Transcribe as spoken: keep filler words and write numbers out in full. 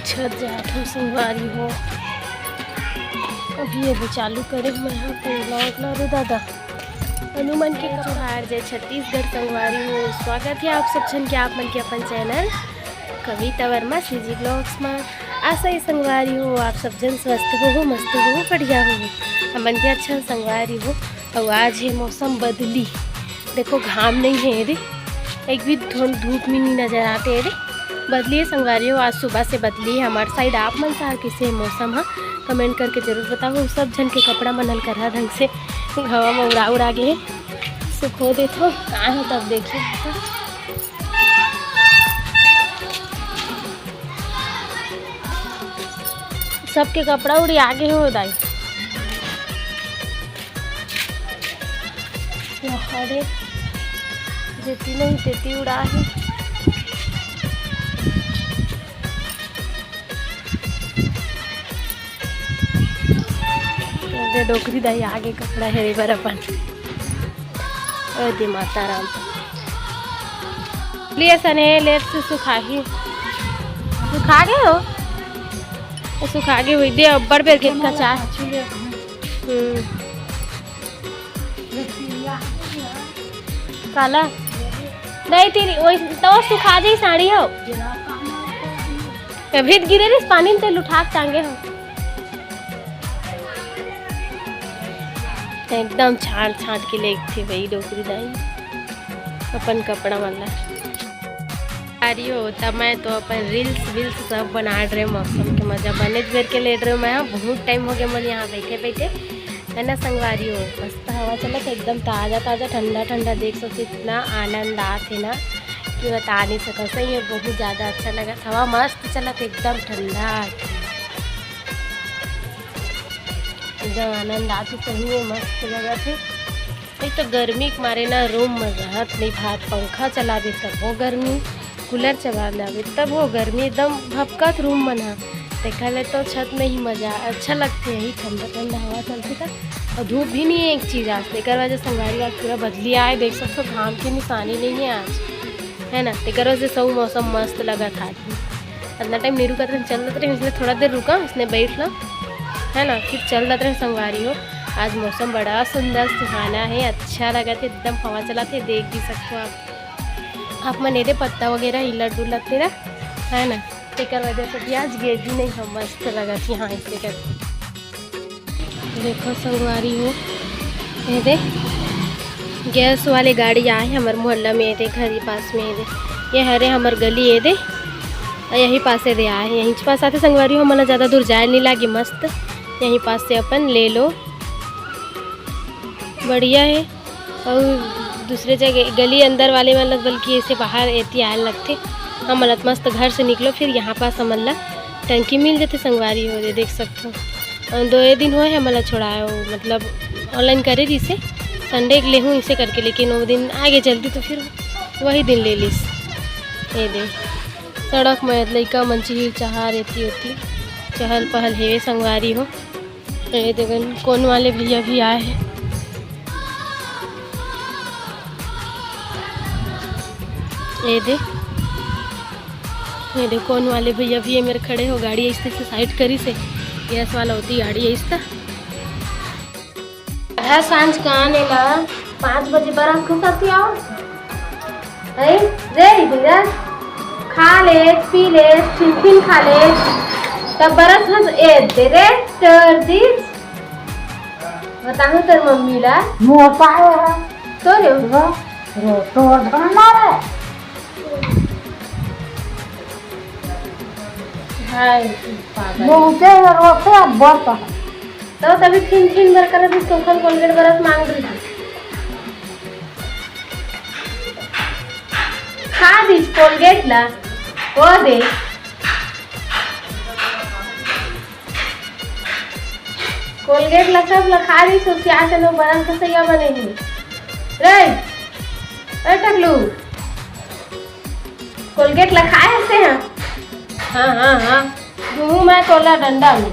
छत जात हो संगवारी हो। अभी, अभी चालू करे मैं यहाँ पे vlog ला रे दादा। हनुमान के जय जोहार, जय छत्तीसगढ़ संगवारी हो। स्वागत है आप सब झन के आप मन के अपन चैनल कविता वर्मा सीजी ब्लॉग्स में। आशा है संगवारी हो, आप सब झन स्वस्थ हो, मस्त हो, बढ़िया हो। हमन भी अच्छा संगवारी हो। अउ आज हे मौसम बदली, देखो घाम नहीं है रे, एक भी ठोन धूप में नहीं नजर आते रे। बदली है संगवारी हो, आज सुबह से बदली है हमारे साइड। आप मन साइड कैसे है मौसम? हाँ, कमेंट करके जरूर बताओ। सब झन के कपड़ा मन हल्का ढंग से हवा में उड़ा उड़ा गए, सुखो देथो। आए हो तब देखिए, सबके कपड़ा उड़िया गे हो दाई। अरे, जेती नहीं तेती उड़ा है। ये डोकरी दाई आगे कपड़ा हेरे बर अपन। ओ दे माता राम। लिए सने लेट से सुखाही। सुखा गए हो? ए, सुखा गए हुई दे, अब्बड़ बेर के कचा। हम्म। काला? नहीं तेरी, वही तो सुखा जाई साड़ी हो। अभी त गिरे रिस पानी में, तेल उठा के टांगे हो। एकदम छांट छांट के लेगथे भाई डोकरी दाई अपन कपड़ा मन ला। अरे हो, त मैं तो अपन reels वील्स सब बना रहे, मौसम के मजा बने बेर के ले रहे मैं। बहुत टाइम हो गया मोर यहाँ बैठे बैठे, है ना संगवारी हो। मस्त हवा चलत हे, एकदम ताजा ताजा, ठंडा ठंडा। देख सकते, इतना आनंद आत हे ना कि बता नहीं सकत। सही में बहुत ज्यादा अच्छा लगत, हवा मस्त चलत हे, एकदम ठंडा, एकदम आनंद आत हे, सही में मस्त लगत हे। एक तो गर्मी के मारे ना रूम में रहत नहीं भात, पंखा चला दे तब वो गर्मी, कूलर चला लावे तब वो गर्मी, एकदम भपकत रूम मन ह। तेखर ले तो छत में ही मजा अच्छा लगथे, यही ठंडा ठंडा हवा चलथे त। और धूप भी नहीं है एक चीज आज, तेकर वजह संगवारी आज पूरा बदली आए, देख सकते हो घाम की निशानी नहीं है आज, है ना। तेकर वजह से सब मौसम मस्त लगत आज। इतना टाइम नहीं रुकत रहे, चल जात रहे, इसने थोड़ा देर रुका, इसने बैठ ला, है ना, फिर चल जात रहे संगवारी हो। आज मौसम बड़ा सुंदर सुहाना है, अच्छा लगत हे, एकदम हवा चलत हे, देख भी सकते हो आप। आप मन एदे पत्ता वगैरह हिलत डुलत तेरा, है ना, तेकर वजह से भी आज गिर भी नहीं हो, मस्त लगत हे। हाँ, इसे कर देखो संगवारी हो, ये दे गैस वाले गाड़ी आए हे हमर मोहल्ला में, ये दे घर के पास में, ये दे, ये हरे हमर गली, ये दे, और यही पास ये दे आए हे, यहीं पास आते संगवारी हो, हमला ज़्यादा दूर जाए नहीं लागे, मस्त यहीं पास से अपन ले लो, बढ़िया है। और दूसरे जगह गली अंदर वाले मन ल बल्कि ऐसे बाहर एती आए लगथे। हमन ल मस्त घर से निकलो, फिर यहाँ पास हमन ला टंकी मिल जथे संगवारी हो, दे देख सकथो। और दो ये दिन होए हे हमन ला छोड़ाए हो, मतलब ऑनलाइन करे रहिसे, संडे के लेहूँ इसे करके, लेकिन वो दिन आगे जल्दी तो फिर वही दिन ले लिस। ये दे सड़क में लइका मन चिहिर चहार एती ओती चहल पहल हेवे संगवारी हो। ये देखन कोन वाले भैया भी आए हैं। ये दे, ये दे कोन वाले भैया भी ये मेरे खड़े हो, गाड़ी ऐसे से साइड करी से, गैस वाला होती गाड़ी ऐसा। आधा सांझ का आने ला पाँच बजे बरस घुसती आओ। है रे भैया, खा ले, पी ले, टिफिन खा ले, तब बरस हंस ए दे रे, कर दी। बताहूँ तोर मम्मी ला। मोटा है। तो रे। रो, रो, तो धरना रे। हाय, पागल। बहुते रोते अब बहुत है। तो तभी खिन खिन बर करत, इसको कल कोलगेट बरस मांग रही थी। खा दीस कोलगेट ला, ओ दे। कोलगेट ला सब ला खा दीस, होशियार चलो बरस कसैया बने ही। रे, ए टकलू, कोलगेट ला खाए हसे हाँ? हाँ, हाँ, हाँ। दूहूँ मैं तोला डंडा में।